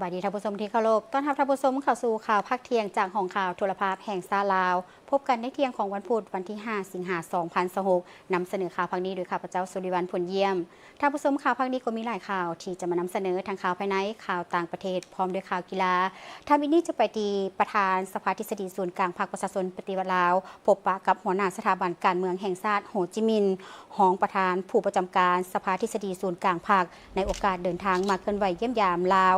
ສະບາຍດີທ່ານຜູ້ຊົມທີ່ເຄົາລົບ, ຕ້ອນຮັບທ່ານຜູ້ຊົມເຂົ້າສູ່ຂ່າວພາກທ່ຽງຈາກຫ້ອງຂ່າວໂທລະພາບແຫ່ງຊາດລາວ. ພົບກັນໃນທ່ຽງຂອງວັນພຸດ ວັນທີຫ້າ ສິງຫາ ສອງພັນຊາວຫົກ ນຳສະເໜີຂ່າວພາກນີ້ໂດຍຂ້າພະເຈົ້າ ສຸລິວັນ ຜົນຢ້ຽມ. ທ່ານຜູ້ຊົມ, ຂ່າວພາກນີ້ກໍມີຫຼາຍຂ່າວທີ່ຈະມານຳສະເໜີ, ທັງຂ່າວພາຍໃນ, ຂ່າວຕ່າງປະເທດ ພ້ອມດ້ວຍຂ່າວກິລາ. ທ່ານ ວິນນີ້ ຈະໄປທີ່ປະທານສະພາທິດສະດີສູນກາງພັກປະຊາຊົນປະຕິວັດລາວ ພົບປະກັບຫົວໜ້າສະຖາບັນການເມືອງແຫ່ງຊາດໂຮຈິມິນ, ຮອງປະທານຜູ້ປະຈຳການສະພາທິດສະດີສູນກາງພັກ ໃນໂອກາດເດີນທາງມາເຄື່ອນໄຫວຢ້ຽມຢາມລາວ.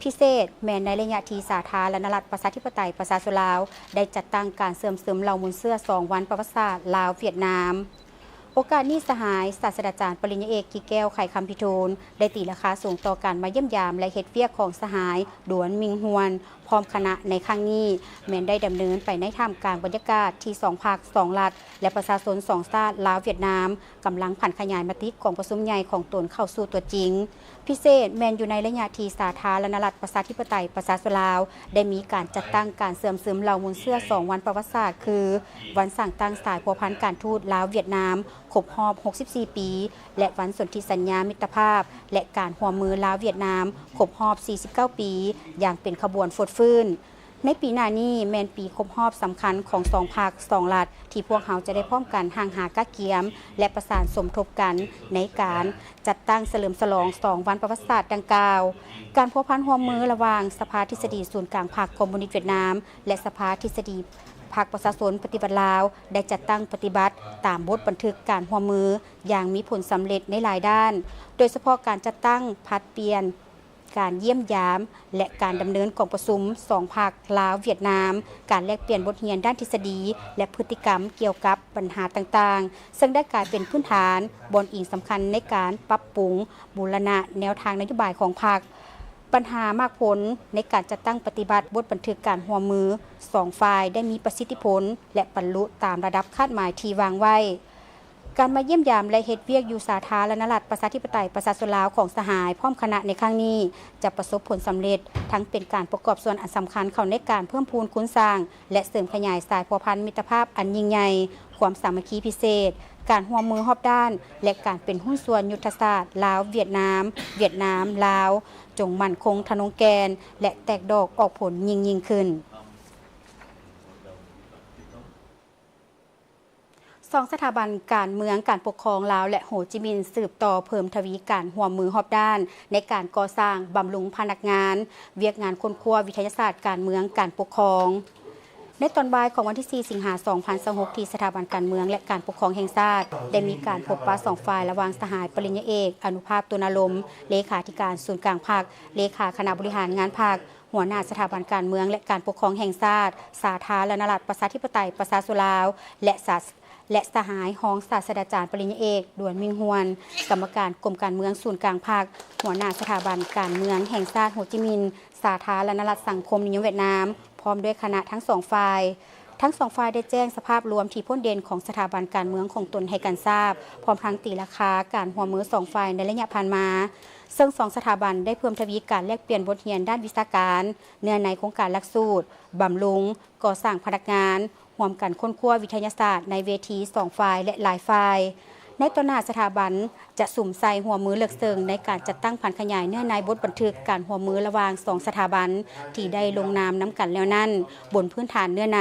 ພິເສດແມ່ນໃນໄລຍະທີ່ສາທາລະນະລັດປະຊາທິປະໄຕປະຊາຊົນລາວ ໄດ້ຈັດຕັ້ງການເຊື່ອມຊຶມເຫຼົ່າມູນເຊື້ອສອງວັນປະຫວັດສາດລາວ-ຫວຽດນາມ. ໂອກາດນີ້ ສະຫາຍສາດສະດາຈານປະລິນຍາເອກ ກິແກ້ວ ໄຂຄຳພິທູນ ໄດ້ຕີລາຄາສູງຕໍ່ການມາຢ້ຽມຢາມ ແລະ ເຮັດວຽກຂອງສະຫາຍ ດວນ ມິງຮວນ ພ້ອມຄະນະໃນຄັ້ງນີ້ ແມ່ນໄດ້ດຳເນີນໄປໃນທ່າມກາງບັນຍາກາດທີ່ສອງພັກສອງລັດ ແລະ ປະຊາຊົນສອງຊາດ ລາວ-ຫວຽດນາມ ກຳລັງຜັນຂະຫຍາຍມະຕິກອງປະຊຸມໃຫຍ່ຂອງຕົນເຂົ້າສູ່ຕົວຈິງ. ພິເສດແມ່ນຢູ່ໃນໄລຍະທີ່ສາທາລະນະລັດປະຊາທິປະໄຕປະຊາຊົນລາວ ໄດ້ມີການຈັດຕັ້ງການເຊື່ອມຊຶມເຫຼົ່າມູນເຊື້ອສອງວັນປະຫວັດສາດ ຄື ວັນສ້າງຕັ້ງສາຍພົວພັນການທູດລາວ-ຫວຽດນາມ ຄົບຮອບຫົກສິບສີ່ປີ ແລະ ວັນສົນທິສັນຍາມິດຕະພາບ ແລະ ການຮ່ວມມືລາວ-ຫວຽດນາມ ຄົບຮອບສີ່ສິບເກົ້າປີ ຢ່າງເປັນຂະບວນຟົດຟື້ນ. ໃນປີໜ້ານີ້ແມ່ນປີຄົບຮອບສຳຄັນຂອງສອງພັກສອງລັດ ທີ່ພວກເຮົາຈະໄດ້ພ້ອມກັນຮ່າງຫາກະກຽມ ແລະ ປະສານສົມທົບກັນໃນການຈັດຕັ້ງສະເຫຼີມສະຫຼອງສອງວັນປະຫວັດສາດດັ່ງກ່າວ. ການພົວພັນຮ່ວມມືລະຫວ່າງສະພາທິດສະດີສູນກາງພັກຄອມມູນິດຫວຽດນາມ ແລະ ສະພາທິດສະດີພັກປະຊາຊົນປະຕິວັດລາວ ໄດ້ຈັດຕັ້ງປະຕິບັດຕາມບົດບັນທຶກການຮ່ວມມືຢ່າງມີຜົນສຳເລັດໃນຫຼາຍດ້ານ, ໂດຍສະເພາະການຈັດຕັ້ງຜັດປ່ຽນ ການຢ້ຽມຢາມ ແລະ ການດຳເນີນກອງປະຊຸມສອງພັກລາວ-ຫວຽດນາມ, ການແລກປ່ຽນບົດຮຽນດ້ານທິດສະດີ ແລະ ພຶດຕິກຳກ່ຽວກັບບັນຫາຕ່າງໆ ເຊິ່ງໄດ້ກາຍເປັນພື້ນຖານບ່ອນອີງສຳຄັນໃນການປັບປຸງບູລະນະແນວທາງນະໂຍບາຍຂອງພັກ. ບັນຫາໝາກຜົນໃນການຈັດຕັ້ງປະຕິບັດບົດບັນທຶກການຮ່ວມມືສອງຝ່າຍໄດ້ມີປະສິດທິຜົນ ແລະ ບັນລຸຕາມລະດັບຄາດໝາຍທີ່ວາງໄວ້. ການມາຢ້ຽມຢາມ ແລະ ເຮັດວຽກຢູ່ສາທາລະນະລັດປະຊາທິປະໄຕປະຊາຊົນລາວຂອງສະຫາຍພ້ອມຄະນະໃນຄັ້ງນີ້ ຈະປະສົບຜົນສຳເລັດ, ທັງເປັນການປະກອບສ່ວນອັນສຳຄັນເຂົ້າໃນການເພີ່ມພູນຄູນສ້າງ ແລະ ເສີມຂະຫຍາຍສາຍພົວພັນມິດຕະພາບອັນຍິ່ງໃຫຍ່, ຄວາມສາມັກຄີພິເສດ, ການຮ່ວມມືຮອບດ້ານ ແລະ ການເປັນຫຸ້ນສ່ວນຍຸດທະສາດລາວ-ຫວຽດນາມ, ຫວຽດນາມ-ລາວ ຈົ່ງໝັ້ນຄົງທະນົງແກ່ນ ແລະ ແຕກດອກອອກຜົນຍິ່ງໆຂຶ້ນ. ສອງສະຖາບັນການເມືອງການປົກຄອງລາວ ແລະ ໂຮຈິມິນ ສືບຕໍ່ເພີ່ມທະວີການຮ່ວມມືຮອບດ້ານໃນການກໍ່ສ້າງ, ບຳລຸງພະນັກງານ, ວຽກງານຄົ້ນຄວ້າວິທະຍາສາດການເມືອງການປົກຄອງ. ໃນຕອນບ່າຍຂອງວັນທີສີ່ ສິງຫາ ສອງພັນຊາວຫົກ ທີ່ສະຖາບັນການເມືອງ ແລະ ການປົກຄອງແຫ່ງຊາດ ໄດ້ມີການພົບປະສອງຝ່າຍ ລະຫວ່າງສະຫາຍປະລິນຍາເອກ ອະນຸພາບ ຕຸນາລົມ ເລຂາທິການສູນກາງພັກ, ເລຂາຄະນະບໍລິຫານງານພັກ, ຫົວໜ້າສະຖາບັນການເມືອງ ແລະ ການປົກຄອງແຫ່ງຊາດ ສາທາລະນະລັດປະຊາທິປະໄຕປະຊາຊົນລາວ ແລະ ສະ ແລະ ສະຫາຍຮອງສາດສະດາຈານປະລິນຍາເອກ ດວນ ມິງຮວນ ກຳມະການກົມການເມືອງສູນກາງພັກ, ຫົວໜ້າສະຖາບັນການເມືອງແຫ່ງຊາດໂຮຈິມິນ ສາທາລະນະລັດສັງຄົມນິຍົມຫວຽດນາມ ພ້ອມດ້ວຍຄະນະທັງສອງຝ່າຍ. ທັງສອງຝ່າຍໄດ້ແຈ້ງສະພາບລວມທີ່ພົ້ນເດັ່ນຂອງສະຖາບັນການເມືອງຂອງຕົນໃຫ້ກັນຊາບ, ພ້ອມທັງຕີລາຄາການຮ່ວມມືສອງຝ່າຍໃນໄລຍະຜ່ານມາ, ເຊິ່ງສອງສະຖາບັນໄດ້ເພີ່ມທະວີການແລກປ່ຽນບົດຮຽນດ້ານວິຊາການ, ເນື້ອໃນໂຄງການຫຼັກສູດ, ບຳລຸງ, ກໍ່ສ້າງພະນັກງານ, ຮ່ວມກັນຄົ້ນຄວ້າວິທະຍາສາດໃນເວທີສອງຝ່າຍ ແລະ ຫຼາຍຝ່າຍ. ໃນຕໍ່ໜ້າສະຖາບັນຈະສຸມໃສ່ຫົວມືເລິກເຊິ່ງໃນການຈັດຕັ້ງຜັນຂະຫຍາຍເນື້ອໃນບົດບັນທຶກການຮ່ວມມືລະຫວ່າງສອງສະຖາບັນທີ່ໄດ້ລົງນາມນຳກັນແລ້ວນັ້ນ, ບົນພື້ນຖານເນື້ອໃນ,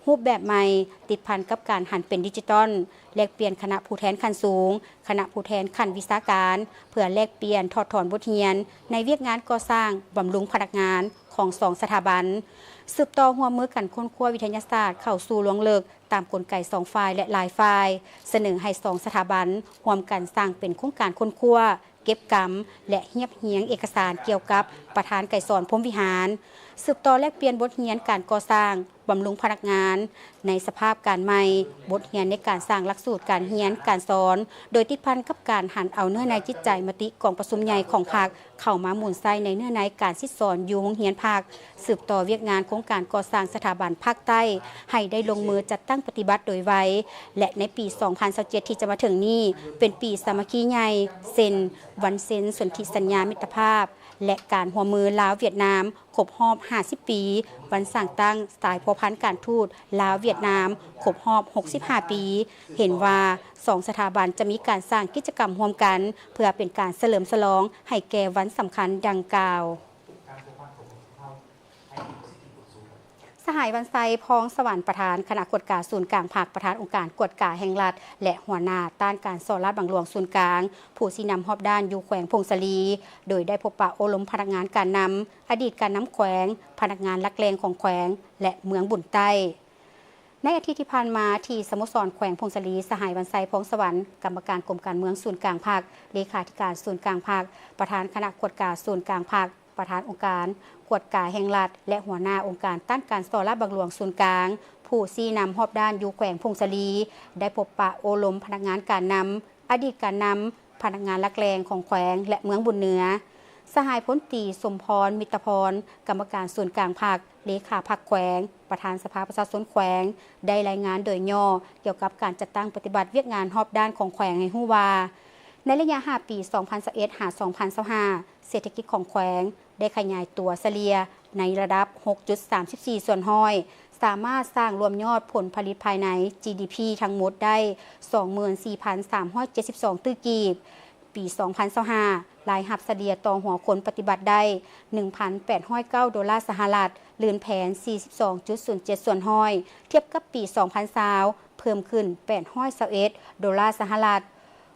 ຮູບແບບໃໝ່, ຕິດພັນກັບການຫັນເປັນດິຈິຕອນ, ແລກປ່ຽນຄະນະຜູ້ແທນຂັ້ນສູງ, ຄະນະຜູ້ແທນຂັ້ນວິຊາການ ເພື່ອແລກປ່ຽນຖອດຖອນບົດຮຽນໃນວຽກງານກໍ່ສ້າງ, ບຳລຸງພະນັກງານຂອງສອງສະຖາບັນ, ສືບຕໍ່ຮ່ວມມືກັນຄົ້ນຄວ້າວິທະຍາສາດເຂົ້າສູ່ລວງເລິກຕາມກົນໄກສອງຝ່າຍ ແລະ ຫຼາຍຝ່າຍ, ສະເໜີໃຫ້ສອງສະຖາບັນຮ່ວມກັນສ້າງເປັນໂຄງການຄົ້ນຄວ້າ, ເກັບກຳ ແລະ ຮຽບຮຽງເອກະສານກ່ຽວກັບປະທານໄກສອນ ພົມວິຫານ, ສືບຕໍ່ແລກປ່ຽນບົດຮຽນການກໍ່ສ້າງ, ບຳລຸງພະນັກງານ ໃນສະພາບການໃໝ່, ບົດຮຽນໃນການສ້າງຫຼັກສູດການຮຽນການສອນ, ໂດຍຕິດພັນກັບການຫັນເອົາເນື້ອໃນຈິດໃຈມະຕິກອງປະຊຸມໃຫຍ່ຂອງພັກເຂົ້າມາໝູນໃຊ້ໃນເນື້ອໃນການສິດສອນຢູ່ໂຮງຮຽນພັກ, ສືບຕໍ່ວຽກງານໂຄງການກໍ່ສ້າງສະຖາບັນພາກໃຕ້ໃຫ້ໄດ້ລົງມືຈັດຕັ້ງປະຕິບັດໂດຍໄວ ແລະ ໃນປີສອງພັນຊາວເຈັດ ທີ່ຈະມາເຖິງນີ້ ເປັນປີສາມັກຄີໃຫຍ່ ເຊັ່ນ ວັນເຊັນສົນທິສັນຍາມິດຕະພາບ ແລະ ການຮ່ວມມືລາວ-ຫວຽດນາມ ຄົບຮອບຫ້າສິບປີ, ວັນສ້າງຕັ້ງສາຍພົວພັນການທູດລາວ-ຫວຽດນາມ ຄົບຮອບຫົກສິບຫ້າປີ, ເຫັນວ່າສອງສະຖາບັນຈະມີການສ້າງກິດຈະກຳຮ່ວມກັນ ເພື່ອເປັນການສະເຫຼີມສະຫຼອງໃຫ້ແກ່ວັນສຳຄັນດັ່ງກ່າວ. ສະຫາຍ ວັນໄຊ ພອງສະຫວັນ ປະທານຄະນະກວດກາສູນກາງພັກ, ປະທານອົງການກວດກາແຫ່ງລັດ ແລະ ຫົວໜ້າຕ້ານການສໍ້ລາດບັງຫຼວງສູນກາງ, ຜູ້ຊີ້ນຳຮອບດ້ານຢູ່ແຂວງຜົ້ງສາລີ, ໂດຍໄດ້ພົບປະໂອ້ລົມພະນັກງານການນຳ, ອະດີດການນຳແຂວງ, ພະນັກງານຫຼັກແຫຼ່ງຂອງແຂວງ ແລະ ເມືອງບຸນໃຕ້. ໃນອາທິດທີ່ຜ່ານມາ ທີ່ສະໂມສອນແຂວງຜົ້ງສາລີ, ສະຫາຍ ວັນໄຊ ພອງສະຫວັນ ກຳມະການກົມການເມືອງສູນກາງພັກ, ເລຂາທິການສູນກາງພັກ, ປະທານຄະນະກວດກາສູນກາງພັກ, ປະທານອົງການກວດກາແຫ່ງລັດ ແລະ ຫົວໜ້າອົງການຕ້ານການສໍ້ລາດບັງຫຼວງສູນກາງ, ຜູ້ຊີ້ນຳຮອບດ້ານຢູ່ແຂວງຜົ້ງສາລີ ໄດ້ພົບປະໂອ້ລົມພະນັກງານການນຳ, ອະດີດການນຳ, ພະນັກງານຫຼັກແຫຼ່ງຂອງແຂວງ ແລະ ເມືອງບຸນເໜືອ. ສະຫາຍ ພົນຕີ ສົມພອນ ມິດຕະພອນ ກຳມະການສູນກາງພັກ, ເລຂາພັກແຂວງ, ປະທານສະພາປະຊາຊົນແຂວງ ໄດ້ລາຍງານໂດຍຫຍໍ້ກ່ຽວກັບການຈັດຕັ້ງປະຕິບັດວຽກງານຮອບດ້ານຂອງແຂວງໃຫ້ຮູ້ວ່າ, ໃນໄລຍະຫ້າປີ ສອງພັນຊາວເອັດ ຫາ ສອງພັນຊາວຫ້າ ເສດຖະກິດຂອງແຂວງໄດ້ຂະຫຍາຍຕົວສະເລ່ຍໃນລະດັບ ຫົກຈຸດສາມສິບສີ່ສ່ວນຮ້ອຍ, ສາມາດສ້າງລວມຍອດຜົນຜະລິດພາຍໃນ ຈີດີພີ ທັງໝົດໄດ້ ສອງໝື່ນສີ່ພັນສາມຮ້ອຍເຈັດສິບສອງຕື້ກີບ. ປີສອງພັນຊາວຫ້າ ລາຍຮັບສະເລ່ຍຕໍ່ຫົວຄົນປະຕິບັດໄດ້ ໜຶ່ງພັນແປດຮ້ອຍເກົ້າໂດລາສະຫະລັດ, ລື່ນແຜນ ສີ່ສິບສອງຈຸດສູນເຈັດສ່ວນຮ້ອຍ, ທຽບກັບປີສອງພັນຊາວ ເພີ່ມຂຶ້ນ ແປດຮ້ອຍຊາວເອັດໂດລາສະຫະລັດ.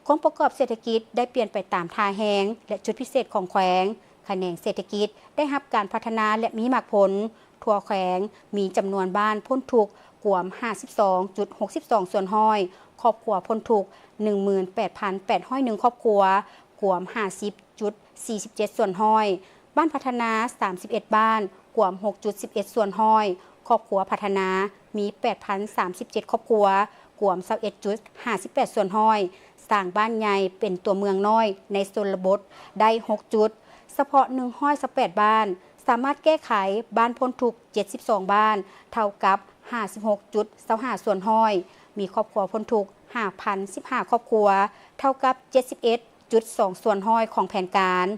ຄວາມປະກອບເສດຖະກິດໄດ້ປ່ຽນໄປຕາມທ່າແຮງ ແລະ ຈຸດພິເສດຂອງແຂວງ. ຂະແໜງເສດຖະກິດໄດ້ຮັບການພັດທະນາ ແລະ ມີໝາກຜົນ. ທົ່ວແຂວງມີຈຳນວນບ້ານພົ້ນທຸກກວມ ຫ້າສິບສອງຈຸດຫົກສິບສອງສ່ວນຮ້ອຍ, ຄອບຄົວພົ້ນທຸກ ໜຶ່ງໝື່ນແປດພັນແປດຮ້ອຍເອັດຄອບຄົວ, ກວມ ຫ້າສິບຈຸດສີ່ສິບເຈັດສ່ວນຮ້ອຍ, ບ້ານພັດທະນາ ສາມສິບເອັດບ້ານ, ກວມ ຫົກຈຸດສິບເອັດສ່ວນຮ້ອຍ, ຄອບຄົວພັດທະນາ ມີ ແປດພັນສາມສິບເຈັດຄອບຄົວ, ກວມ ຊາວເອັດຈຸດຫ້າສິບແປດສ່ວນຮ້ອຍ, ສ້າງບ້ານໃຫຍ່ເປັນຕົວເມືອງນ້ອຍໃນຊົນນະບົດໄດ້ ຫົກຈຸດ, ສະເພາະ ໜຶ່ງຮ້ອຍຊາວແປດບ້ານ, ສາມາດແກ້ໄຂບ້ານພົ້ນທຸກ ເຈັດສິບສອງບ້ານ, ເທົ່າກັບ ຫ້າສິບຫົກຈຸດຊາວຫ້າສ່ວນຮ້ອຍ, ມີຄອບຄົວພົ້ນທຸກ ຫ້າພັນສິບຫ້າຄອບຄົວ, ເທົ່າກັບ ເຈັດສິບເອັດຈຸດສອງສ່ວນຮ້ອຍຂອງແຜນການ.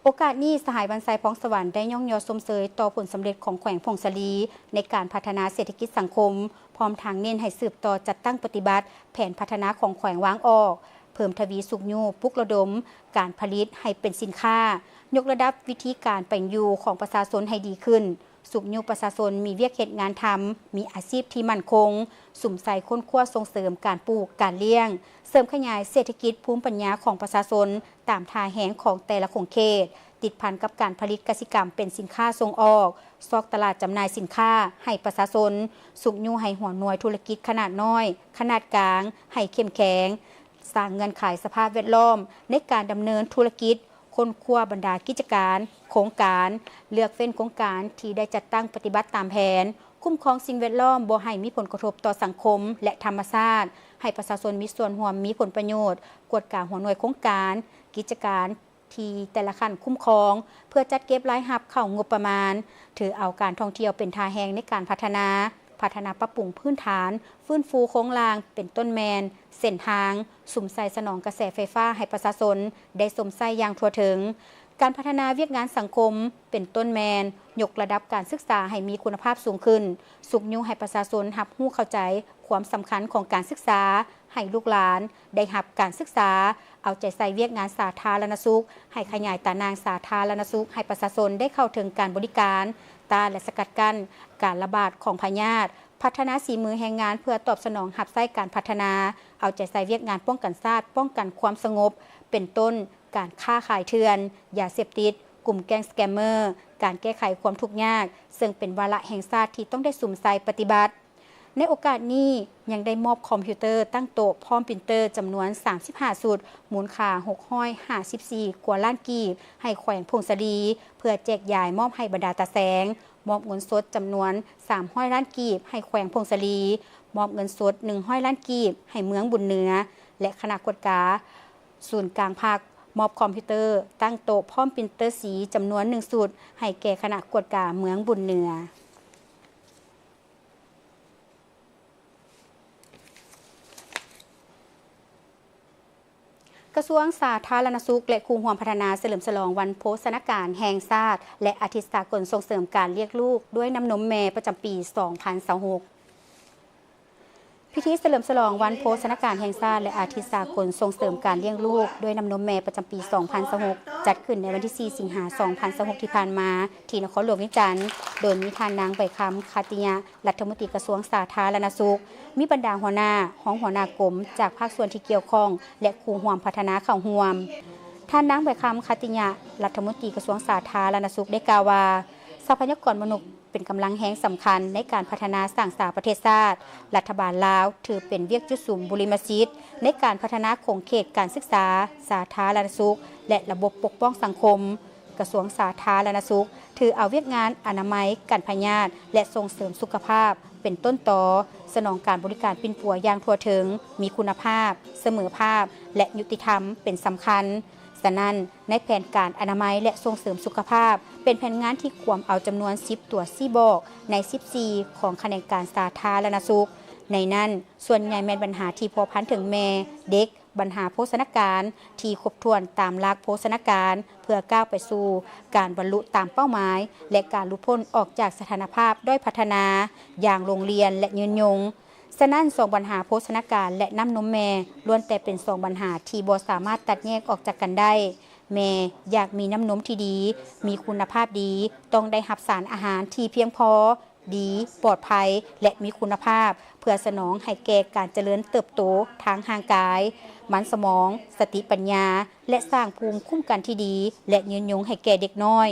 ໂອກາດນີ້, ສະຫາຍ ວັນໄຊ ພອງສະຫວັນ ໄດ້ຍ້ອງຍໍຊົມເຊີຍຕໍ່ຜົນສຳເລັດຂອງແຂວງຜົ້ງສາລີ ໃນການພັດທະນາເສດຖະກິດສັງຄົມ, ພ້ອມທັງເນັ້ນໃຫ້ສືບຕໍ່ຈັດຕັ້ງປະຕິບັດແຜນພັດທະນາຂອງແຂວງວາງອອກ, ເພີ່ມທະວີຊຸກຍູ້ປຸກລະດົມການຜະລິດໃຫ້ເປັນສິນຄ້າ, ຍົກລະດັບວິທີການເປັນຢູ່ຂອງປະຊາຊົນໃຫ້ດີຂຶ້ນ, ຊຸກຍູ້ປະຊາຊົນມີວຽກເຮັດງານທຳ, ມີອາຊີບທີ່ໝັ້ນຄົງ, ສຸມໃສ່ຄົ້ນຄວ້າສົ່ງເສີມການປູກ, ການລ້ຽງ, ເສີມຂະຫຍາຍເສດຖະກິດພູມປັນຍາຂອງປະຊາຊົນຕາມທ່າແຮງຂອງແຕ່ລະຂົງເຂດ, ຕິດພັນກັບການຜະລິດກະສິກຳເປັນສິນຄ້າສົ່ງອອກ, ຊອກຕະຫຼາດຈຳໜ່າຍສິນຄ້າໃຫ້ປະຊາຊົນ, ຊຸກຍູ້ໃຫ້ຫົວໜ່ວຍທຸລະກິດຂະໜາດນ້ອຍ, ຂະໜາດກາງ ໃຫ້ເຂັ້ມແຂງ, ສ້າງເງື່ອນໄຂສະພາບແວດລ້ອມໃນການດຳເນີນທຸລະກິດ, ຄົ້ນຄວ້າບັນດາກິດຈະການ, ໂຄງການ, ເລືອກເຟ້ນໂຄງການທີ່ໄດ້ຈັດຕັ້ງປະຕິບັດຕາມແຜນ, ຄຸ້ມຄອງສິ່ງແວດລ້ອມບໍ່ໃຫ້ມີຜົນກະທົບຕໍ່ສັງຄົມ ແລະ ທຳມະຊາດ, ໃຫ້ປະຊາຊົນມີສ່ວນຮ່ວມມີຜົນປະໂຫຍດ, ກວດກາຫົວໜ່ວຍໂຄງການ, ກິດຈະການທີ່ແຕ່ລະຂັ້ນຄຸ້ມຄອງ ເພື່ອຈັດເກັບລາຍຮັບເຂົ້າງົບປະມານ, ຖືເອົາການທ່ອງທ່ຽວເປັນທ່າແຮງໃນການພັດທະນາ, ພັດທະນາປັບປຸງພື້ນຖານ, ຟື້ນຟູໂຄງລ່າງ ເປັນຕົ້ນແມ່ນເສັ້ນທາງ, ສຸມໃສ່ສະໜອງກະແສໄຟຟ້າໃຫ້ປະຊາຊົນໄດ້ຊົມໃຊ້ຢ່າງທົ່ວເຖິງ. ການພັດທະນາວຽກງານສັງຄົມ ເປັນຕົ້ນແມ່ນຍົກລະດັບການສຶກສາໃຫ້ມີຄຸນນະພາບສູງຂຶ້ນ, ຊຸກຍູ້ໃຫ້ປະຊາຊົນຮັບຮູ້ເຂົ້າໃຈຄວາມສຳຄັນຂອງການສຶກສາ, ໃຫ້ລູກຫຼານໄດ້ຮັບການສຶກສາ, ເອົາໃຈໃສ່ວຽກງານສາທາລະນະສຸກ, ໃຫ້ຂະຫຍາຍຕາໜ່າງສາທາລະນະສຸກໃຫ້ປະຊາຊົນໄດ້ເຂົ້າເຖິງການບໍລິການ, ຕ້ານ ແລະ ສະກັດກັ້ນການລະບາດຂອງພະຍາດ, ພັດທະນາສີມືແຮງງານເພື່ອຕອບສະໜອງຮັບໃຊ້ການພັດທະນາ, ເອົາໃຈໃສ່ວຽກງານປ້ອງກັນຊາດ, ປ້ອງກັນຄວາມສະຫງົບ, ເປັນຕົ້ນ ການຄ້າຂາຍເຖື່ອນ, ຢາເສບຕິດ, ກຸ່ມແກ້ງສະແກມເມີ, ການແກ້ໄຂຄວາມທຸກຍາກ, ເຊິ່ງເປັນວາລະແຫ່ງຊາດທີ່ຕ້ອງໄດ້ສຸມໃສ່ປະຕິບັດ. ໃນໂອກາດນີ້ ຍັງໄດ້ມອບຄອມພິວເຕີຕັ້ງໂຕະພ້ອມປຣິນເຕີຈຳນວນສາມສິບຫ້າຊຸດ, ມູນຄ່າຫົກຮ້ອຍຫ້າສິບສີ່ກວ່າລ້ານກີບ ໃຫ້ແຂວງຜົ້ງສາລີ ເພື່ອແຈກຢາຍມອບໃຫ້ບັນດາຕາແສງ, ມອບເງິນສົດຈຳນວນສາມຮ້ອຍລ້ານກີບໃຫ້ແຂວງຜົ້ງສາລີ, ມອບເງິນສົດໜຶ່ງຮ້ອຍລ້ານກີບໃຫ້ເມືອງບຸນເໜືອ ແລະ ຄະນະກວດກາສູນກາງພັກ, ມອບຄອມພິວເຕີຕັ້ງໂຕະພ້ອມປຣິນເຕີສີຈຳນວນໜຶ່ງຊຸດ ໃຫ້ແກ່ຄະນະກວດກາເມືອງບຸນເໜືອ. ກະຊວງສາທາລະນະສຸກ ແລະ ຄູ່ຮ່ວມພັດທະນາ ສະເຫຼີມສະຫຼອງວັນໂພຊະນາການແຫ່ງຊາດ ແລະ ອາທິດສາກົນສົ່ງເສີມການລ້ຽງລູກດ້ວຍນ້ຳນົມແມ່ ປະຈຳປີສອງພັນຊາວຫົກ. ພິທີສະເຫຼີມສະຫຼອງວັນໂພຊະນາການແຫ່ງຊາດ ແລະ ອາທິດສາກົນສົ່ງເສີມການລ້ຽງລູກດ້ວຍນ້ຳນົມແມ່ປະຈຳປີສອງພັນຊາວຫົກ ຈັດຂຶ້ນໃນວັນທີສີ່ ສິງຫາ ສອງພັນຊາວຫົກ ທີ່ຜ່ານມາ ທີ່ນະຄອນຫຼວງວຽງຈັນ, ໂດຍມີທ່ານນາງ ໃບຄຳ ຄະຕິຍະ ລັດຖະມົນຕີກະຊວງສາທາລະນະສຸກ, ມີບັນດາຫົວໜ້າ, ຮອງຫົວໜ້າກົມຈາກພາກສ່ວນທີ່ກ່ຽວຂ້ອງ ແລະ ຄູ່ຮ່ວມພັດທະນາເຂົ້າຮ່ວມ. ທ່ານນາງ ໃບຄຳ ຄະຕິຍະ ລັດຖະມົນຕີກະຊວງສາທາລະນະສຸກ ໄດ້ກ່າວວ່າ ຊັບພະຍາກອນມະນຸດ ເປັນກຳລັງແຮງສຳຄັນໃນການພັດທະນາສ້າງສາປະເທດຊາດ. ລັດຖະບານລາວຖືເປັນວຽກຈຸດສຸມບຸລິມະສິດໃນການພັດທະນາຂົງເຂດການສຶກສາສາທາລະນະສຸກ ແລະ ລະບົບປົກປ້ອງສັງຄົມ. ກະຊວງສາທາລະນະສຸກຖືເອົາວຽກງານອະນາໄມ, ກັນພະຍາດ ແລະ ສົ່ງເສີມສຸຂະພາບເປັນຕົ້ນຕໍ, ສະໜອງການບໍລິການປິ່ນປົວຢ່າງທົ່ວເຖິງ, ມີຄຸນນະພາບ, ສະເໝີພາບ ແລະ ຍຸຕິທຳເປັນສຳຄັນ. ສະນັ້ນ, ໃນແຜນການອະນາໄມ ແລະ ສົ່ງເສີມສຸຂະພາບ ເປັນແຜນງານທີ່ກວມເອົາຈຳນວນສິບຕົວຊີ້ບອກໃນສິບສີ່ຂອງຂະແໜງການສາທາລະນະສຸກ. ໃນນັ້ນ, ສ່ວນໃຫຍ່ແມ່ນບັນຫາທີ່ພົວພັນເຖິງແມ່, ເດັກ, ບັນຫາໂພຊະນາການທີ່ຄົບຖ້ວນຕາມຫຼັກໂພຊະນາການ ເພື່ອກ້າວໄປສູ່ການບັນລຸຕາມເປົ້າໝາຍ ແລະ ການຫຼຸດພົ້ນອອກຈາກສະຖານະພາບດ້ອຍພັດທະນາຢ່າງໂລງລຽນ ແລະ ຍືນຍົງ. ສະນັ້ນ, ສອງບັນຫາໂພຊະນາການ ແລະ ນ້ຳນົມແມ່ ລ້ວນແຕ່ເປັນສອງບັນຫາທີ່ບໍ່ສາມາດຕັດແຍກອອກຈາກກັນໄດ້. ແມ່ຢາກມີນ້ຳນົມທີ່ດີ, ມີຄຸນນະພາບດີ, ຕ້ອງໄດ້ຮັບສານອາຫານທີ່ພຽງພໍ, ດີ, ປອດໄພ ແລະ ມີຄຸນນະພາບ ເພື່ອສະໜອງໃຫ້ແກ່ການຈະເລີນເຕີບໂຕທາງຮ່າງກາຍ, ມັນສະໝອງ, ສະຕິປັນຍາ ແລະ ສ້າງພູມຄຸ້ມກັນທີ່ດີ ແລະ ຍືນຍົງໃຫ້ແກ່ເດັກນ້ອຍ.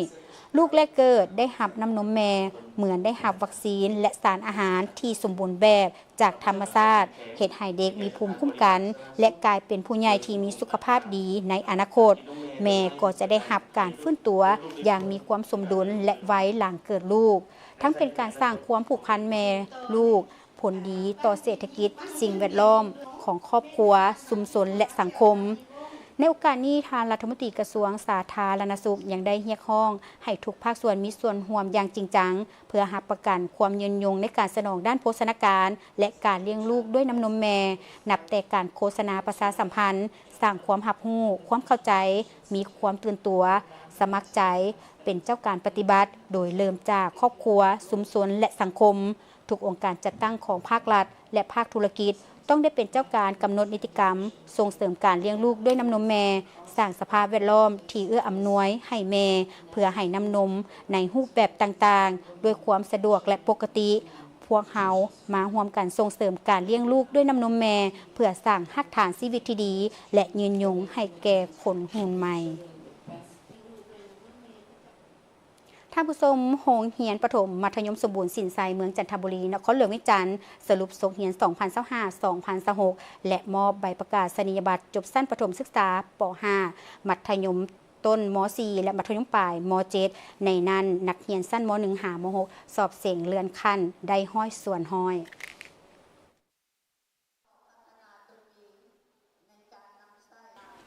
ລູກແລກເກີດໄດ້ຮັບນ້ຳນົມແມ່ ເໝືອນໄດ້ຮັບວັກຊີນ ແລະ ສານອາຫານທີ່ສົມບູນແບບຈາກທຳມະຊາດ, ເຮັດໃຫ້ເດັກມີພູມຄຸ້ມກັນ ແລະ ກາຍເປັນຜູ້ໃຫຍ່ທີ່ມີສຸຂະພາບດີໃນອະນາຄົດ. ແມ່ກໍຈະໄດ້ຮັບການຟື້ນຕົວຢ່າງມີຄວາມສົມດຸນ ແລະ ໄວຫຼັງເກີດລູກ. ທັງເປັນການສ້າງຄວາມຜູກພັນແມ່ລູກ, ຜົນດີຕໍ່ເສດຖະກິດ, ສິ່ງແວດລ້ອມຂອງຄອບຄົວ, ຊຸມຊົນ ແລະ ສັງຄົມ. ໃນໂອກາດນີ້, ທ່ານລັດຖະມົນຕີກະຊວງສາທາລະນະສຸກ ຍັງໄດ້ຮຽກຮ້ອງໃຫ້ທຸກພາກສ່ວນມີສ່ວນຮ່ວມຢ່າງຈິງຈັງ ເພື່ອຮັບປະກັນຄວາມຍືນຍົງໃນການສະໜອງດ້ານໂພຊະນາການ ແລະ ການລ້ຽງລູກດ້ວຍນ້ຳນົມແມ່, ນັບແຕ່ການໂຄສະນາປະຊາສຳພັນ, ສ້າງຄວາມຮັບຮູ້, ຄວາມເຂົ້າໃຈ, ມີຄວາມຕື່ນຕົວ, ສະໝັກໃຈ, ເປັນເຈົ້າການປະຕິບັດ, ໂດຍເລີ່ມຈາກຄອບຄົວ, ຊຸມຊົນ ແລະ ສັງຄົມ. ທຸກອົງການຈັດຕັ້ງຂອງພາກລັດ ແລະ ພາກທຸລະກິດ ຕ້ອງໄດ້ເປັນເຈົ້າການກຳນົດນິຕິກຳ, ສົ່ງເສີມການລ້ຽງລູກດ້ວຍນ້ຳນົມແມ່, ສ້າງສະພາບແວດລ້ອມທີ່ເອື້ອອຳນວຍໃຫ້ແມ່ ເພື່ອໃຫ້ນ້ຳນົມໃນຮູບແບບຕ່າງໆ ດ້ວຍຄວາມສະດວກ ແລະ ປົກກະຕິ. ພວກເຮົາມາຮ່ວມກັນສົ່ງເສີມການລ້ຽງລູກດ້ວຍນ້ຳນົມແມ່ ເພື່ອສ້າງຮາກຖານຊີວິດທີ່ດີ ແລະ ຍືນຍົງໃຫ້ແກ່ຄົນຮຸ່ນໃໝ່. ທ່ານຜູ້ຊົມ, ໂຮງຮຽນປະຖົມມັດທະຍົມສົມບູນສິນໄຊ ເມືອງຈັນທະບູລີ, ນະຄອນຫຼວງວຽງຈັນ ສະຫຼຸບສົກຮຽນສອງພັນຊາວຫ້າ ສອງພັນຊາວຫົກ ແລະ ມອບໃບປະກາສະນີຍະບັດຈົບຊັ້ນປະຖົມສຶກສາ ປໍຫ້າ ມັດທະຍົມຕົ້ນ ມໍສີ່ ແລະ ມັດທະຍົມປາຍ ມໍເຈັດ. ໃນນັ້ນ, ນັກຮຽນຊັ້ນ ມໍໜຶ່ງ ຫາ ມໍຫົກ ສອບເສັງເລື່ອນຂັ້ນໄດ້ຮ້ອຍສ່ວນຮ້ອຍ.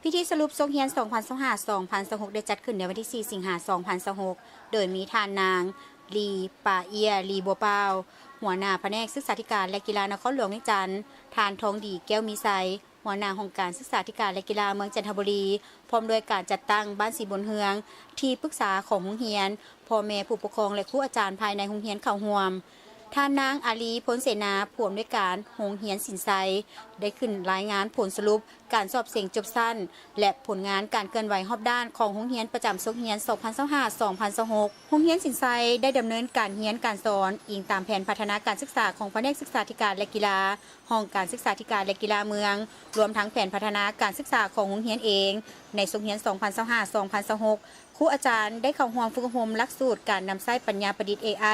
ພິທີສະຫຼຸບສົກຮຽນສອງພັນຊາວຫ້າ ສອງພັນຊາວຫົກ ໄດ້ຈັດຂຶ້ນໃນວັນທີສີ່ ສິງຫາ ສອງພັນຊາວຫົກ ໂດຍມີທ່ານນາງ ລີ ປາເອຍ ລີ ບົວປາວ ຫົວໜ້າພະແນກສຶກສາທິການ ແລະ ກິລານະຄອນຫຼວງວຽງຈັນ, ທ່ານ ທອງດີ ແກ້ວມີໄຊ ຫົວໜ້າຫ້ອງການສຶກສາທິການ ແລະ ກິລາເມືອງຈັນທະບູລີ, ພ້ອມດ້ວຍການຈັດຕັ້ງບ້ານສີບຸນເຮືອງ, ທີ່ປຶກສາຂອງໂຮງຮຽນ, ພໍ່ແມ່ຜູ້ປົກຄອງ ແລະ ຄູອາຈານພາຍໃນໂຮງຮຽນເຂົ້າຮ່ວມ. ທ່ານນາງ ອາລີ ພົນເສນາ ຜູ້ອຳນວຍການໂຮງຮຽນສິນໄຊ ໄດ້ຂຶ້ນລາຍງານຜົນສະຫຼຸບການສອບເສັງຈົບຊັ້ນ ແລະ ຜົນງານການເຄື່ອນໄຫວຮອບດ້ານຂອງໂຮງຮຽນປະຈຳສົກຮຽນສອງພັນຊາວຫ້າ ສອງພັນຊາວຫົກ. ໂຮງຮຽນສິນໄຊໄດ້ດຳເນີນການຮຽນການສອນອີງຕາມແຜນພັດທະນາການສຶກສາຂອງພະແນກສຶກສາທິການ ແລະ ກິລາ, ຫ້ອງການສຶກສາທິການ ແລະ ກິລາເມືອງ, ລວມທັງແຜນພັດທະນາການສຶກສາຂອງໂຮງຮຽນເອງ. ໃນສົກຮຽນສອງພັນຊາວຫ້າ ສອງພັນຊາວຫົກ, ຄູອາຈານໄດ້ເຂົ້າຮ່ວມຝຶກອົບຮົມຫຼັກສູດການນຳໃຊ້ປັນຍາປະດິດ ເອໄອ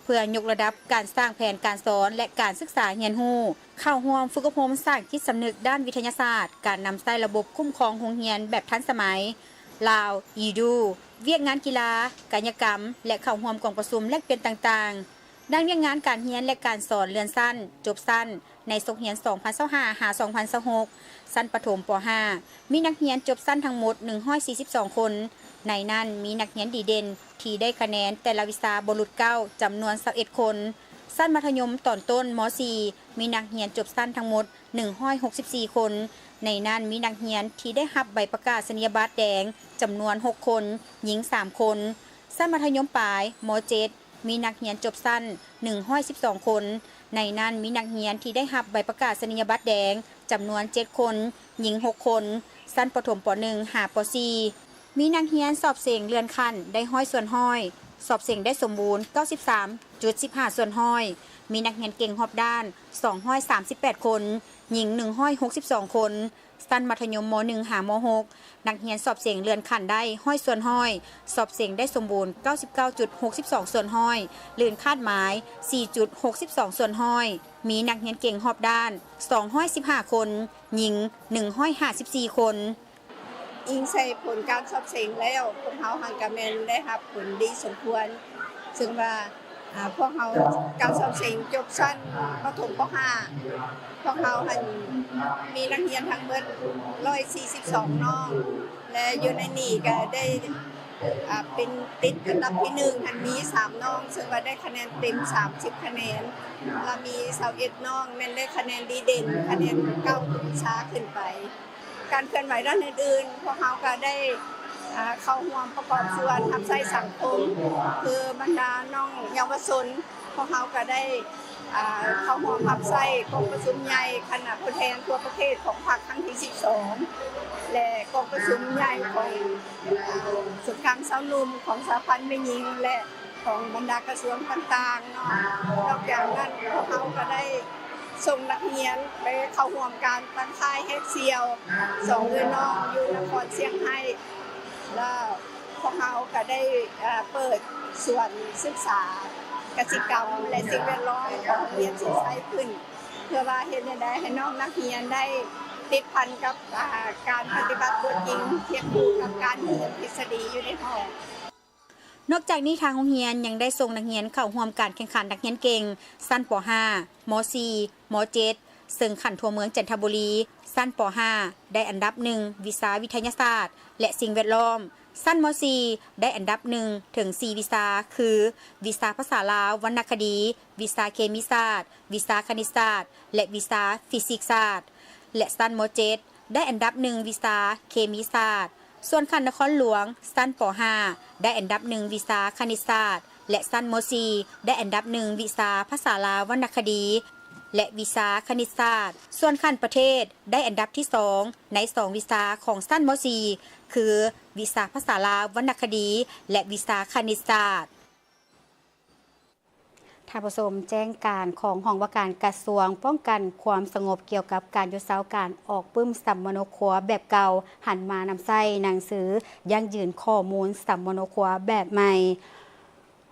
ເພື່ອຍົກລະດັບການສ້າງແຜນການສອນ ແລະ ການສຶກສາຮຽນຮູ້, ເຂົ້າຮ່ວມຝຶກອົບຮົມສ້າງຈິດສຳນຶກດ້ານວິທະຍາສາດ, ການນຳໃຊ້ລະບົບຄຸ້ມຄອງໂຮງຮຽນແບບທັນສະໄໝ, ລາວ ອີດູ, ວຽກງານກິລາ, ກາຍະກຳ ແລະ ເຂົ້າຮ່ວມກອງປະຊຸມແລກປ່ຽນຕ່າງໆ. ດ້ານວຽກງານການຮຽນ ແລະ ການສອນເລື່ອນຊັ້ນ, ຈົບຊັ້ນ, ໃນສົກຮຽນສອງພັນຊາວຫ້າ ຫາ ສອງພັນຊາວຫົກ ຊັ້ນປະຖົມ ປໍຫ້າ ມີນັກຮຽນຈົບຊັ້ນທັງໝົດໜຶ່ງຮ້ອຍສີ່ສິບສອງຄົນ. ໃນນັ້ນມີນັກຮຽນດີເດັ່ນທີ່ໄດ້ຄະແນນແຕ່ລະວິຊາບໍ່ຫຼຸດເກົ້າ ຈຳນວນຊາວເອັດຄົນ. ຊັ້ນມັດທະຍົມຕອນຕົ້ນ ມໍສີ່ ມີນັກຮຽນຈົບຊັ້ນທັງໝົດໜຶ່ງຮ້ອຍຫົກສິບສີ່ຄົນ. ໃນນັ້ນມີນັກຮຽນທີ່ໄດ້ຮັບໃບປະກາສະນີຍະບັດແດງຈຳນວນຫົກຄົນ, ຍິງສາມຄົນ. ຊັ້ນມັດທະຍົມປາຍ ມໍເຈັດ ມີນັກຮຽນຈົບຊັ້ນໜຶ່ງຮ້ອຍສິບສອງຄົນ, ໃນນັ້ນມີນັກຮຽນທີ່ໄດ້ຮັບໃບປະກາສະນີຍະບັດແດງຈຳນວນເຈັດຄົນ, ຍິງຫົກຄົນ, ຊັ້ນປະຖົມ ປໍໜຶ່ງ ຫາ ປໍສີ່. ມີນັກຮຽນສອບເສັງເລື່ອນຂັ້ນໄດ້ຮ້ອຍສ່ວນຮ້ອຍ, ສອບເສັງໄດ້ສົມບູນເກົ້າສິບສາມຈຸດສິບຫ້າສ່ວນຮ້ອຍ, ມີນັກຮຽນເກັ່ງຮອບດ້ານສອງຮ້ອຍສາມສິບແປດຄົນ, ຍິງໜຶ່ງຮ້ອຍຫົກສິບສອງຄົນ. ຊັ້ນມັດທະຍົມ ມໍໜຶ່ງ ຫາ ມໍຫົກ, ນັກຮຽນສອບເສັງເລື່ອນຂັ້ນໄດ້ຮ້ອຍສ່ວນຮ້ອຍ, ສອບເສັງໄດ້ສົມບູນເກົ້າສິບເກົ້າຈຸດຫົກສິບສອງສ່ວນຮ້ອຍ, ລື່ນຄາດໝາຍສີ່ຈຸດຫົກສິບສອງສ່ວນຮ້ອຍ, ມີນັກຮຽນເກັ່ງຮອບດ້ານສອງຮ້ອຍສິບຫ້າຄົນ, ຍິງໜຶ່ງຮ້ອຍຫ້າສິບສີ່ຄົນ. ອີງໃສ່ຜົນການສອບເສັງແລ້ວ, ພວກເຮົາຫັ້ນກະແມ່ນໄດ້ຮັບຜົນດີສົມຄວນ, ເຊິ່ງວ່າ ອາ ພວກເຮົາ ການສອບເສັງຈົບຊັ້ນປະຖົມ ປໍຫ້າ ພວກເຮົາຫັ້ນມີນັກຮຽນທັງເບິດຮ້ອຍສີ່ສິບສອງນ້ອງ ແລະ ຢູ່ໃນນີ້ກະໄດ້ ອາ ເປັນຕິດອັນດັບທີໜຶ່ງຫັ້ນມີສາມນ້ອງ ເຊິ່ງວ່າໄດ້ຄະແນນເຕັມສາມສິບຄະແນນ ລະມີຊາວເອັດນ້ອງແມ່ນໄດ້ຄະແນນດີເດັ່ນ ຄະແນນເກົ້າທຸກວິຊາຂຶ້ນໄປ. ການເຄື່ອນໄຫວດ້ານອື່ນໆ ພວກເຮົາກະໄດ້ ອາ ເຂົ້າຮ່ວມປະກອບສ່ວນຮັບໃຊ້ສັງຄົມ ຄືບັນດານ້ອງເຍົາວະຊົນ ພວກເຮົາກະໄດ້ ອາ ເຂົ້າຮ່ວມຮັບໃຊ້ກອງປະຊຸມໃຫຍ່ຄະນະຜູ້ແທນທົ່ວປະເທດຂອງພັກຄັ້ງທີສິບສອງ ແລະ ກອງປະຊຸມໃຫຍ່ຂອງ ອາ ສູນກາງຊາວໜຸ່ມຂອງສະຫະພັນແມ່ຍິງ ແລະ ຂອງບັນດາກະຊວງຕ່າງໆເນາະ. ນອກຈາກນັ້ນ ພວກເຮົາກະໄດ້ສົ່ງນັກຮຽນໄປເຂົ້າຮ່ວມການຕັ້ງຄ້າຍແຮກສ່ຽວສອງເອື້ອຍນ້ອງຢູ່ນະຄອນຊຽງໄຮ້ ແລະ ພວກເຮົາກະໄດ້ ເອີ ເປີດສວນສຶກສາກະສິກຳ ແລະ ສິ່ງແວດລ້ອມຂອງໂຮງຮຽນສີໄຊຂຶ້ນ ເພື່ອວ່າເຮັດແນວໃດໃຫ້ນ້ອງນັກຮຽນໄດ້ຕິດພັນກັບ ອາ ການປະຕິບັດຕົວຈິງ ທຽບຄູ່ກັບການຮຽນທິດສະດີຢູ່ໃນຫ້ອງ. ນອກຈາກນີ້ ທາງໂຮງຮຽນຍັງໄດ້ສົ່ງນັກຮຽນເຂົ້າຮ່ວມການແຂ່ງຂັນນັກຮຽນເກັ່ງຊັ້ນ ປໍຫ້າ ມໍສີ່ ມໍເຈັດ ເຊິ່ງຂັ້ນທົ່ວເມືອງຈັນທະບູລີ ຊັ້ນ ປໍຫ້າ ໄດ້ອັນດັບໜຶ່ງວິຊາວິທະຍາສາດ ແລະ ສິ່ງແວດລ້ອມ, ຊັ້ນ ມໍສີ່ ໄດ້ອັນດັບໜຶ່ງເຖິງສີ່ວິຊາ ຄື ວິຊາພາສາລາວ, ວັນນະຄະດີ, ວິຊາເຄມີສາດ, ວິຊາຄະນິດສາດ ແລະ ວິຊາຟີຊິກສາດ ແລະ ຊັ້ນ ມໍເຈັດ ໄດ້ອັນດັບໜຶ່ງວິຊາເຄມີສາດ. ສ່ວນຂັ້ນນະຄອນຫຼວງ ຊັ້ນ ປໍຫ້າ ໄດ້ອັນດັບໜຶ່ງວິຊາຄະນິດສາດ ແລະ ຊັ້ນ ມໍສີ່ ໄດ້ອັນດັບໜຶ່ງວິຊາພາສາລາວວັນນະຄະດີ ແລະ ວິຊາຄະນິດສາດ. ສ່ວນຂັ້ນປະເທດ ໄດ້ອັນດັບທີສອງໃນສອງວິຊາຂອງຊັ້ນ ມໍສີ່ ຄື ວິຊາພາສາລາວວັນນະຄະດີ ແລະ ວິຊາຄະນິດສາດ. ທ່ານຜູ້ຊົມ, ແຈ້ງການຂອງຫ້ອງວ່າການກະຊວງປ້ອງກັນຄວາມສະຫງົບກ່ຽວກັບການຢຸດເຊົາການອອກປຶ້ມສຳມະໂນຄົວແບບເກົ່າ, ຫັນມານຳໃຊ້ໜັງສືຢັ້ງຢືນຂໍ້ມູນສຳມະໂນຄົວແບບໃໝ່.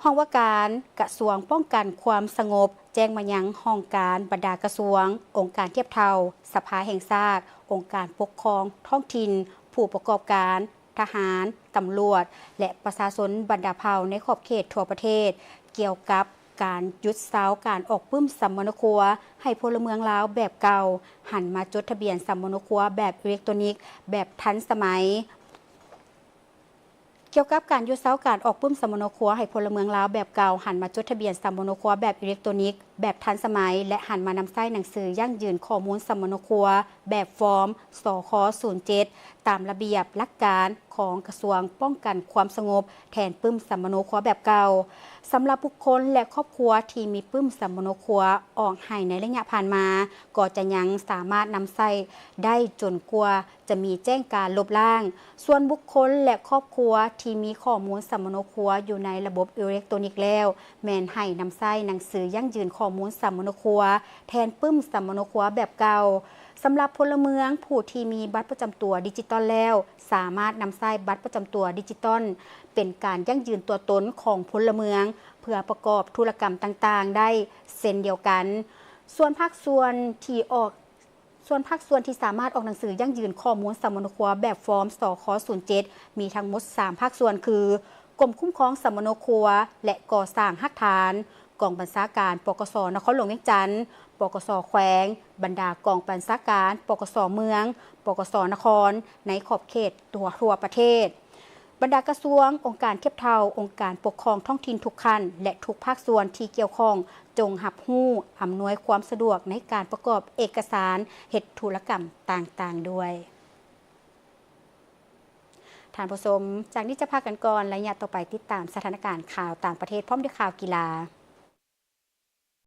ຫ້ອງວ່າການກະຊວງປ້ອງກັນຄວາມສະຫງົບແຈ້ງມາຍັງຫ້ອງການບັນດາກະຊວງ, ອົງການທຽບເທົ່າ, ສະພາແຫ່ງຊາດ, ອົງການປົກຄອງທ້ອງຖິ່ນ, ຜູ້ປະກອບການ, ທະຫານ, ຕຳຫຼວດ ແລະ ປະຊາຊົນບັນດາເຜົ່າໃນຂອບເຂດທົ່ວປະເທດ ກ່ຽວກັບການຢຸດເຊົາການອອກປຶ້ມສຳມະໂນຄົວໃຫ້ພົນລະເມືອງລາວແບບເກົ່າ, ຫັນມາຈົດທະບຽນສຳມະໂນຄົວແບບອີເລັກໂຕນິກແບບທັນສະໄໝ. ກ່ຽວກັບການຢຸດເຊົາການອອກປຶ້ມສຳມະໂນຄົວໃຫ້ພົນລະເມືອງລາວແບບເກົ່າ, ຫັນມາຈົດທະບຽນສຳມະໂນຄົວແບບອີເລັກໂຕນິກແບບທັນສະໄໝ ແລະ ຫັນມານຳໃຊ້ໜັງສືຢັ້ງຢືນຂໍ້ມູນສຳມະໂນຄົວແບບຟອມ ສຄ ສູນເຈັດ ຕາມລະບຽບຫຼັກການຂອງກະຊວງປ້ອງກັນຄວາມສະຫງົບ ແທນປຶ້ມສຳມະໂນຄົວແບບເກົ່າ. ສຳລັບບຸກຄົນ ແລະ ຄອບຄົວທີ່ມີປຶ້ມສຳມະໂນຄົວອອກໃຫ້ໃນໄລຍະຜ່ານມາ, ກໍຈະຍັງສາມາດນຳໃຊ້ໄດ້ຈົນກວ່າຈະມີແຈ້ງການລົບລ້າງ. ສ່ວນບຸກຄົນ ແລະ ຄອບຄົວທີ່ມີຂໍ້ມູນສຳມະໂນຄົວຢູ່ໃນລະບົບອີເລັກໂຕນິກແລ້ວ, ແມ່ນໃຫ້ນຳໃຊ້ໜັງສືຢັ້ງຢືນຂໍ້ມູນສຳມະໂນຄົວ ແທນປຶ້ມສຳມະໂນຄົວແບບເກົ່າ. ສຳລັບພົນລະເມືອງຜູ້ທີ່ມີບັດປະຈຳຕົວດິຈິຕອນແລ້ວ, ສາມາດນຳໃຊ້ບັດປະຈຳຕົວດິຈິຕອນເປັນການຢັ້ງຢືນຕົວຕົນຂອງພົນລະເມືອງ ເພື່ອປະກອບທຸລະກຳຕ່າງໆໄດ້ເຊັ່ນດຽວກັນ. ສ່ວນພາກສ່ວນທີ່ອອກ ສ່ວນພາກສ່ວນທີ່ສາມາດອອກໜັງສືຢັ້ງຢືນຂໍ້ມູນສຳມະໂນຄົວແບບຟອມ ສຄ ສູນເຈັດ ມີທັງໝົດສາມພາກສ່ວນ ຄື ກົມຄຸ້ມຄອງສຳມະໂນຄົວ ແລະ ກໍ່ສ້າງຮາກຖານ, ກອງບັນຊາການ ປກສ ນະຄອນຫຼວງວຽງຈັນ, ປກສ ແຂວງ, ບັນດາກອງບັນຊາການ ປກສ ເມືອງ, ປກສ ນະຄອນ ໃນຂອບເຂດທົ່ວ ທົ່ວປະເທດ. ບັນດາກະຊວງ, ອົງການທຽບເທົ່າ, ອົງການປົກຄອງທ້ອງຖິ່ນທຸກຂັ້ນ ແລະ ທຸກພາກສ່ວນທີ່ກ່ຽວຂ້ອງ ຈົ່ງຮັບຮູ້, ອຳນວຍຄວາມສະດວກໃນການປະກອບເອກະສານ, ເຮັດທຸລະກຳຕ່າງໆດ້ວຍ. ທ່ານຜູ້ຊົມ, ຈາກນີ້ຈະພັກກັນກ່ອນ, ໄລຍະຕໍ່ໄປຕິດຕາມສະຖານະການຂ່າວຕ່າງປະເທດ ພ້ອມດ້ວຍຂ່າວກິລາ.